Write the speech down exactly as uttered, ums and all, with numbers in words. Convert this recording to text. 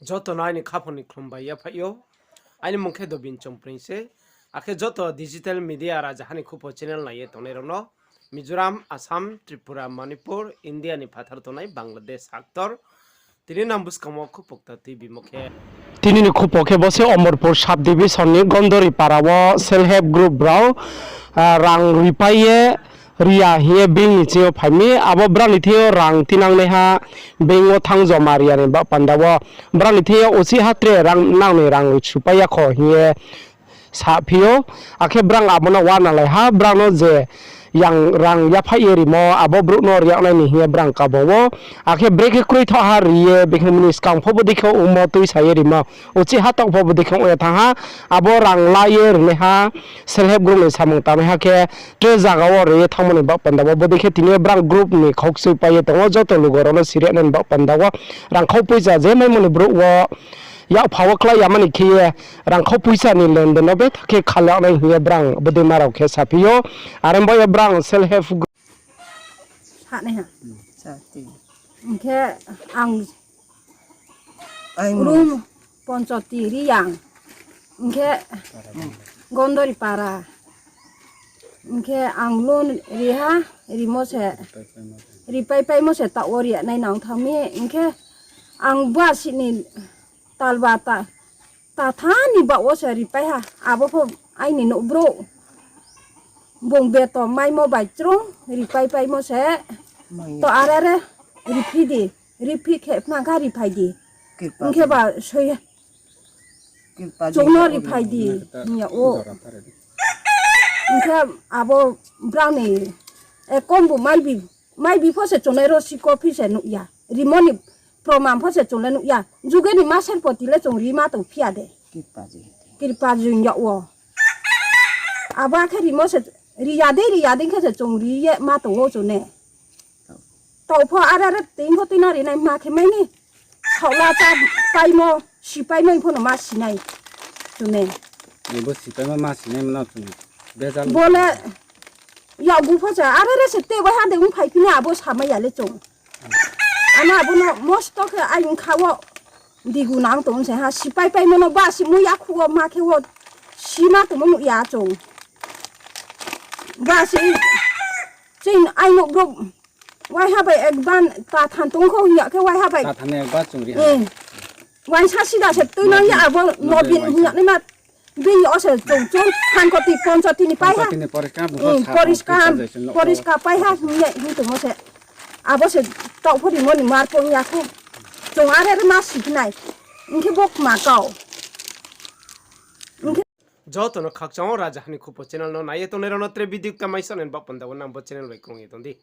Joto no aini khaphang ni khlum bai yaphaih ou. Aini mung khe Dobin Chongpring se. Akhe joto digital media Rajaha ni Khupo channel nai ye tongnai rao no Mizoram, Assam, Tripura, Manipur, India ni phathar tongnai Bangladesh haktor. Tini nang buskang wo khupo kta tuibimo khe. Tini ni khupo khe bo se Omorpur sub division ni Gondori para wo self help group rao, ah, rang ripai ye ri ya hing ye bank ni ching yo phai mi, abo brao ni thing yo rang tinangnaiha bank wo thanng joma ri ya ni baoh panda wo brao ni thing yo uchih ha tre rang nang ni rang supai ya kho hing ye saphi ou. Akhe brao abo no uanalai ha, brao no je yang rang yaphaih ye rimo, abo brouh no ri yag nai ni hing ye brao kabo ou. Akhe brekhe kroi thaoh ha ri ye, brekhe mini skang pho bodei khe ongmo tuisa ye rimo, uchih ha taoh pho bodei khe ong ye thanng ha, abo rang la ye rinaiha self help group ni samung tangnaiha khe tre zaga wo ri ye thanngmo ni baoh panda wo, bodei khe tini yo brao group ni khaukchoi pai ye tong ou, joto lugo rao no siri nai ni baoh panda wo, rangkhau poicha je maimo ni brouh wo yakpha wo klái yamani khe ye rangkhau poicha ni lenden no betha khe khalai nai hing ye brao bodei ma rao khe saphi ou. Are bo ye brao self help group Hing khe ang Rum Ponchoti Reang, hing khe Gondori para, hing khe ang loan ri ha, rimo se, ripai paimo se taoh wo ri ya nai nang thanng mi, hing khe ang basi ni talba ta, tatha ni baoh wo se ripai ha, abo pho aini nouh brouh. Bung beto maimo bai chrung ripai paimo se. To arere riphi di, riphi khe phna kha riphai di. Hing khe ba soi chung no riphai di hing yag ou. Hing khe abo brao ni, e, kombu mai bi, mai bi pho se chung le rosi copy se nuh ya. Rimo ni proman pho se chung le nuh ya. Juge ni maser poti le chung ri ma tong phi ya de. Kripa jing yag wo. Abo khe rimo se ri ya dei, ri ya dei khe se chung ri ye ma tong ou chung ne. Taoh pho arere tei pho tuinang ri nai ma khe mai ni. Saohla ta paimo, sipaimo pho no ma si nai chung ne. Bo sipaimo ma si nai mano chung. Bo le yakgu pho se arere se te waiha de ongphaiphi nai abo samai ya le chung. Ano abo no mosto khe aini kha wo digu nang tong se ha, sipai paimo no basi mui yakhu wo ma khe wo si ma tongmo nuh ya chung. Basi chini aini brouh waiha bai ekban ta than tong kho hing ya khe waiha bai. Waisa sida se tuinang ya abo Nobin hing ya naima. Bini yo se chung chung than koti ponchoti ni pai ha. Poriska, poriska pai ha hing ye hing tongmo se. Abo se taoh pho rimo ni mar pho hing ya khe. Chung arere ma si nai. Hing khe bo kma kau. Joto no khakchang ou Rajaha ni Khupo channel no nai ye tongnai rao no tre video kta mai sa nai ni baoh panda wo nang bo channel bai krung ye tong di.